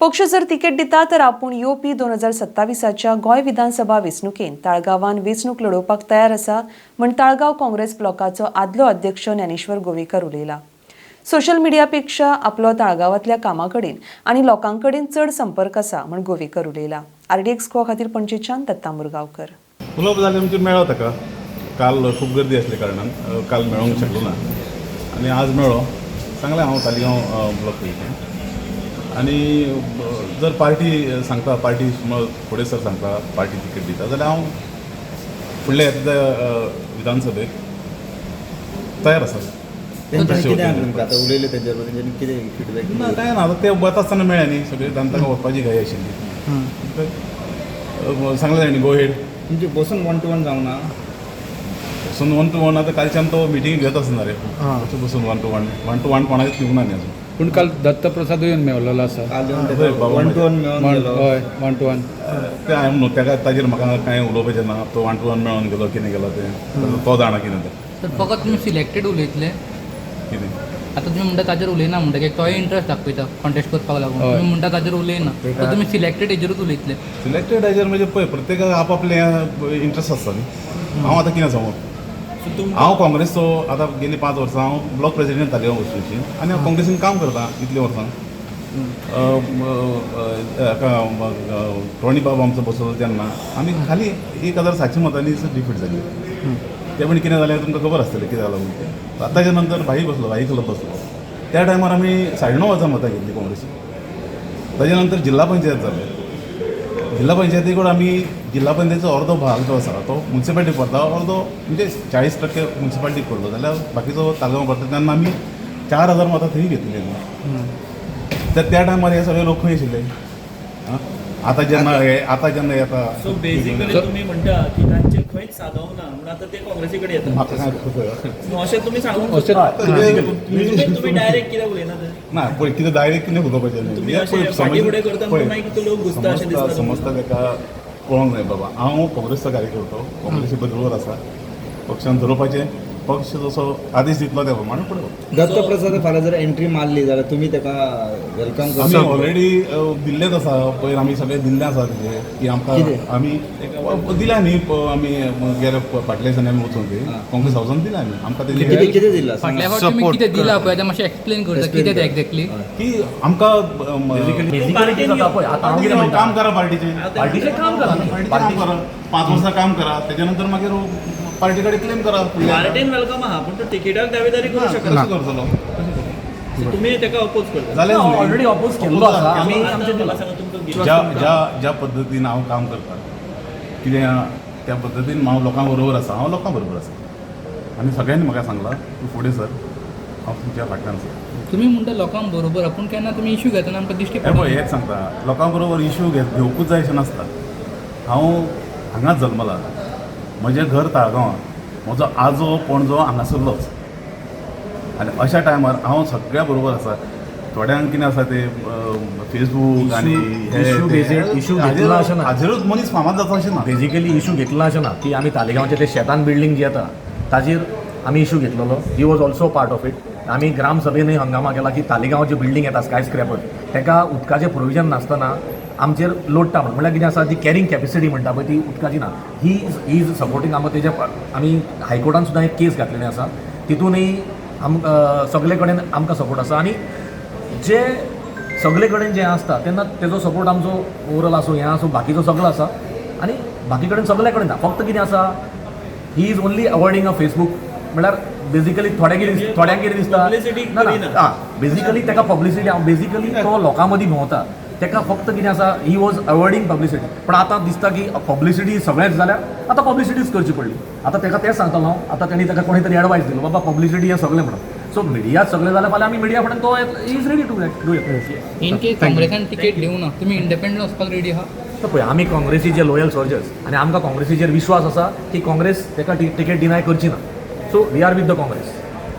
पक्ष जर तिकेट दिता तर आपूण येवपी 2027च्या गोंय विधानसभा वेंचणुकेंत ताळगांवान वेंचणूक लडोवपाक तयार आसा म्हण ताळगांव काँग्रेस ब्लॉकाचो आदलो अध्यक्ष ज्ञानेश्वर गोवेकर उलयला. सोशल मिडियापेक्षा आपलो ताळगांवांतल्या कामा कडेन आनी लोकां कडेन चड संपर्क आसा म्हण गोवेकर उलयला. आरडीएक्स गोवा खातीर पणजेच्यान दत्ता मुरगांवकर. उलोवप जालें म्हणजे मेळ्ळो ताका. काल खूब गर्दी आसल्या कारणान काल मेळोंक शकलो ना आनी आज मेळ्ळो. सांगलें हांव तालिगांव ब्लॉक वयतां आनी जर पार्टी सांगता, पार्टी समज फुडें सर सांगता, पार्टी तिकेट दिता जाल्यार हांव फुडल्या येता त्या विधानसभेक तयार आसा. तेंच्यांनी कितें आसा तुमकां आतां उलयले तेंच्या बरोबर, तेंच्यांनी कितें फिडबॅक? ना, कांय ना. आतां ते वता आसतना मेळ्ळे न्ही सगळे, तांकां वचपाची घाई आशिल्ली. सांगलें तांणी, गो हेड. तुमचे बसून वन टू वन जावना? बसून वन टू वन आतां कालच्यान तो मिटींग घेत आसना रे. तशें बसून one to one, one to one कोणाकच दिवंक ना न्ही अजून. पूण काल दत्तप्रसादूय येवन मेवलेलो आसा. काल येवन हय, बाबा. वन टू वन मेळोन गेलो. हय, वन टू वन. तें हांवें न्हू ताका, ताजेर म्हाका कांय उलोवपाचें ना. तो वन टू वन मेळोन गेलो, कितें गेलो तें तो जाणा कितें तें. तर फकत तुमी सिलेक्टेड उलयतले? कितें? आतां तुमी म्हणटा ताजेर उलयना म्हणटा, कित्याक तोय इंट्रस्ट दाखयता कॉन्टेस्ट करपाक लागून. हय. तुमी म्हणटा ताजेर उलयना, तर तुमी सिलेक्टेड हेजेरूच उलयतले? सिलेक्टेड हाजेर म्हणजे पळय, प्रत्येकाक आपआपलें इंट्रस्ट आसता न्ही. हांव आतां कितें सांगू? हांव काँग्रेसचो आतां गेलीं 5 वर्सां हांव ब्लॉक प्रेसिडेंट तालिगांव वचूची आनी हांव काँग्रेसीन काम करता इतलीं वर्सां. हाका टोणी बाब आमचो बसवलो तेन्ना आमी खाली 1700 मतांनी डिफीट जाली. ते पण कितें जालें तुमकां खबर आसतलें कितें जालां म्हणून तें. ताच्या नंतर भाई बसलो, भाई क्लब बसलो. त्या टायमार आमी 9,500 मतां घेतली काँग्रेसीन. ताच्या नंतर जिल्हा पंचायत जालें. जिल्हा पंचायती कडेन आमी जिल्हा पंचायतीचो अर्दो भाग जो आसा तो मुन्सिपालिटीक पडटा, अर्दो म्हणजे 40% मुन्सिपालिटीक पडलो जाल्यार बाकीचो तालगांव पडटा. तेन्ना आमी 4000 मतां थंय घेतलेली. तर त्या टायमार हे सगळे लोक खंय आशिल्ले? आं, आतां जेन्ना हे, आतां जेन्ना येता. सो बेसिकली तुम्ही म्हणटा की तांचे खंयच सादोवंक ना म्हणून आतां ते काँग्रेसी कडेन येतात? म्हाका काय खबर. न्हू, अशें तुमी सांगूंक अशें तुम्ही डायरेक्ट कित्याक उलयना तर? ना, पळय, कितें डायरेक्ट कितें उलोवपाचें न्ही. तुमी हें अशें पळय, फाटीं फुडें करता पळय, म्हणून मागीर तो लोक घुसता अशें दिसता तुमकां? समजता ताका कळोंक जाय बाबा, हांव काँग्रेसचो कार्यकर्तो, काँग्रेसी बरोबर आसा. पक्षान धरोवपाचें, पक्ष जसो आदेश दितलो त्या प्रमाणे फुडें वतलो. दत्तप्रसाद फाल्यां जर एंट्री मारली जाल्यार तुमी ताका welcome आमी करता? ऑलरेडी दिल्लेच आसा. पयर आमी सगळें दिल्लें आसा तेजें की आमकां कितें? आमी दिल्या न्ही. आमी गेले फाटल्या दिसांनी आमी वचून ते काँग्रेस हावसान दिल्या आमी आमकां कितें तेजें कितें दिलां? फाटल्या फावट तुमी कितें दिलां पळय, आतां मातशें एक्सप्लेन करता कितें तें एक्झॅक्टली. की आमकां बेसिकली जाता पळय, आतां हांव कितें म्हणटा, काम करा पार्टीचें. पार्टीचें काम करा न्ही. पार्टीचें काम करा, 5 वर्सां काम करा, त्याच्या नंतर मागीर पार्टी कडेन क्लेम करा फुडल्या. पार्टीन welcome आहा, पूण तो तिकीटाक दावेदारी करूं शकना. कशें करतलो? So तुमी ताका अपोज करता? जालें. ऑलरेडी अपोज केल्लो आसा आमी. आतां आमचें म्हाका दिलां. सांगा, तुमकां ज्या ज्या ज्या पद्दतीन हांव काम करता कितें, त्या पद्दतीन हांव लोकां बरोबर आसा. हांव लोकां बरोबर आसा आनी सगळ्यांनी म्हाका सांगलां, तूं फुडें सर, हांव तुमच्या फाटल्यान आसा. तुमी म्हणटा लोकांक बरोबर, पूण केन्ना तुमी इश्यू घेतना आमकां दिश्टी हें पळय, पडना. हेंच सांगता, लोकां बरोबर इश्यू घेवकूच जाय अशें नासता. हांव हांगाच जल्मला, म्हजें घर ताळगांवां, म्हजो आजो पणजो हांगासरलोच आनी अशा टायमार हांव सगळ्या बरोबर आसा. थोड्यांक कितें आसा ते फेसबूक आनी हे issue ते, based- issue घेतला अशें ना. हाजेरूच मनीस फामाद जाता अशें ना. बेजिकली इशू घेतला अशें ना की आमी तालिगांवचे ते शेतान बिल्डींग जी येता ताजेर आमी इशू घेतलेलो. He was also part of it. आमी ग्रामसभेनूय हंगामा केला की तालिगांव जी बिल्डींग येता स्काय स्क्रॅपर, ताका उदकाचें प्रोविजन नासतना आमचेर लोडटा म्हणून. म्हणल्यार कितें आसा, ती कॅरिंग कॅपेसिटी म्हणटा पळय ती उदकाची ना. ही is supporting आमकां. तेज्या आमी हायकोर्टान सुद्दां एक केस घातलेली आसा, तितूनय आम सगळे कडेन आमकां सपोर्ट आसा. आनी जे सगळे कडेन जें आसता तेन्ना तेजो सपोर्ट आमचो ओवरऑल आसूं, हें आसूं, बाकीचो सगळो आसा. आनी बाकी कडेन सगळे कडेन ना. फक्त कितें आसा, he is only avoiding a Facebook. म्हणल्यार बेजिकली थोड्या कितें, थोड्यांक कितें दिसता Publicity ना. करिना. ना, आं, बेजिकली ताका पब्लिसिटी, बेजिकली तो लोकां मदीं भोंवता, ताका फक्त कितें आसा, he was avoiding publicity. पण आतां दिसता की पब्लिसिटी सगळेंच जाल्यार आतां पब्लिसिटीच करची पडली. आतां ताका तेंच सांगतलो हांव, आतां तेणी ताका कोणी तरी एडवायस दिलो, बाबा पब्लिसिटी हें सगळें म्हणून. सो मिडिया सगळें जाल्यार फाल्यां आमी मिडिया फुडें तो is ready to do it. In case काँग्रेसान ticket दिवना, तुमी इंडिपेंडंट वचपाक रेडी आहा? तर पळय, आमी काँग्रेसीचे लोयल सोल्जर्स आनी आमकां काँग्रेसीचेर विश्वास आसा की काँग्रेस ताका तिकेट डिनाय करची ना. So we are with the Congress.